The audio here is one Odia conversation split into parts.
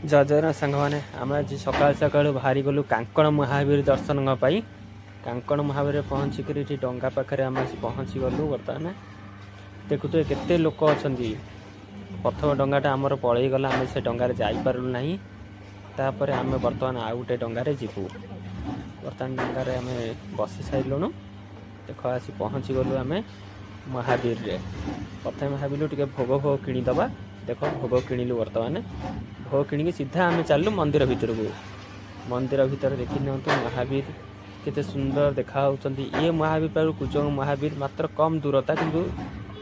ଜୟ ଜଗନ୍ନାଥ ସାଙ୍ଗମାନେ, ଆମେ ଆଜି ସକାଳୁ ସକାଳୁ ବାହାରି ଗଲୁ କାଙ୍କଣ ମହାବୀର ଦର୍ଶନଙ୍କ ପାଇଁ। କାଙ୍କଣ ମହାବୀରରେ ପହଞ୍ଚିକରି ଏଠି ଡଙ୍ଗା ପାଖରେ ଆମେ ଆସି ପହଞ୍ଚିଗଲୁ। ବର୍ତ୍ତମାନ ଦେଖୁଥିବେ କେତେ ଲୋକ ଅଛନ୍ତି। ପ୍ରଥମ ଡଙ୍ଗାଟା ଆମର ପଳେଇଗଲା, ଆମେ ସେ ଡଙ୍ଗାରେ ଯାଇପାରିଲୁ ନାହିଁ। ତାପରେ ଆମେ ବର୍ତ୍ତମାନ ଆଉ ଗୋଟେ ଡଙ୍ଗାରେ ଯିବୁ। ବର୍ତ୍ତମାନ ଡଙ୍ଗାରେ ଆମେ ବସି ସାରିଲୁଣୁ। ଦେଖ, ଆସି ପହଞ୍ଚିଗଲୁ ଆମେ ମହାବୀରରେ। ପ୍ରଥମେ ଭାବିଲୁ ଟିକେ ଭୋଗ ଫୋଗ କିଣିଦେବା। ଦେଖ, ଭୋଗ କିଣିଲୁ। ବର୍ତ୍ତମାନ ଭୋଗ କିଣିକି ସିଧା ଆମେ ଚାଲିଲୁ ମନ୍ଦିର ଭିତରକୁ। ମନ୍ଦିର ଭିତରେ ଦେଖି ନିଅନ୍ତୁ, ମହାବୀର କେତେ ସୁନ୍ଦର ଦେଖାହେଉଛନ୍ତି। ଇଏ ମହାବୀର ପାଖରୁ କୁଜଙ୍ଗ ମହାବୀର ମାତ୍ର କମ୍ ଦୂରତା, କିନ୍ତୁ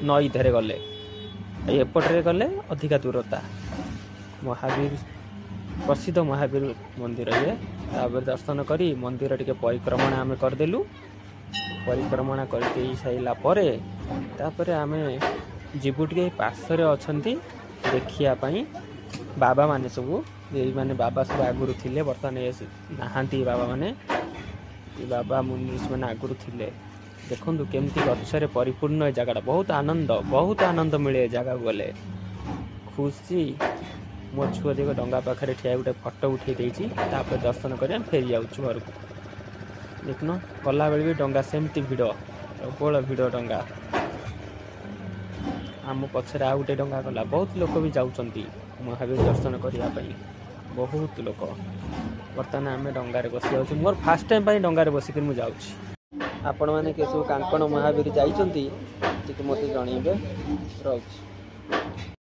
ନଈ ଧାରେ ଗଲେ, ଏପଟରେ ଗଲେ ଅଧିକା ଦୂରତା। ମହାବୀର, ପ୍ରସିଦ୍ଧ ମହାବୀର ମନ୍ଦିର ଇଏ। ତାପରେ ଦର୍ଶନ କରି ମନ୍ଦିର ଟିକେ ପରିକ୍ରମଣା ଆମେ କରିଦେଲୁ। ପରିକ୍ରମଣା କରିଦେଇ ସାରିଲା ପରେ ତାପରେ ଆମେ ଯିବୁ ଟିକେ ପାର୍ଶ୍ୱରେ ଅଛନ୍ତି ଦେଖିବା ପାଇଁ ବାବାମାନେ ସବୁ। ଏଇମାନେ ବାବା ସବୁ ଆଗରୁ ଥିଲେ, ବର୍ତ୍ତମାନ ଏ ନାହାନ୍ତି। ବାବାମାନେ, ଏ ବାବା ମୁନି ଋଷିମାନେ ଆଗରୁ ଥିଲେ। ଦେଖନ୍ତୁ କେମିତି ଗଛରେ ପରିପୂର୍ଣ୍ଣ ଏ ଜାଗାଟା। ବହୁତ ଆନନ୍ଦ, ବହୁତ ଆନନ୍ଦ ମିଳେ ଏ ଜାଗାକୁ ଗଲେ, ଖୁସି। ମୋ ଛୁଆ ଦେଖ, ଡଙ୍ଗା ପାଖରେ ଠିଆ ଗୋଟେ ଫଟୋ ଉଠେଇ ଦେଇଛି। ତାପରେ ଦର୍ଶନ କରି ଆମେ ଫେରି ଯାଉଛୁ ଘରକୁ। ଦେଖୁନ, ଗଲାବେଳେ ବି ଡଙ୍ଗା ସେମିତି ଭିଡ଼, ପ୍ରବଳ ଭିଡ଼ ଡଙ୍ଗା। ଆମ ପଛରେ ଆଉ ଗୋଟେ ଡଙ୍ଗା ଗଲା। ବହୁତ ଲୋକ ବି ଯାଉଛନ୍ତି ମହାବୀର ଦର୍ଶନ କରିବା ପାଇଁ, ବହୁତ ଲୋକ। ବର୍ତ୍ତମାନ ଆମେ ଡଙ୍ଗାରେ ବସି ଯାଉଛୁ। ମୋର ଫାର୍ଷ୍ଟ ଟାଇମ୍ ପାଇଁ ଡଙ୍ଗାରେ ବସିକରି ମୁଁ ଯାଉଛି। ଆପଣମାନେ କିଏ ସବୁ କାଙ୍କଣ ମହାବୀର ଯାଇଛନ୍ତି, ଟିକେ ମୋତେ ଜଣେଇବେ। ରହୁଛି।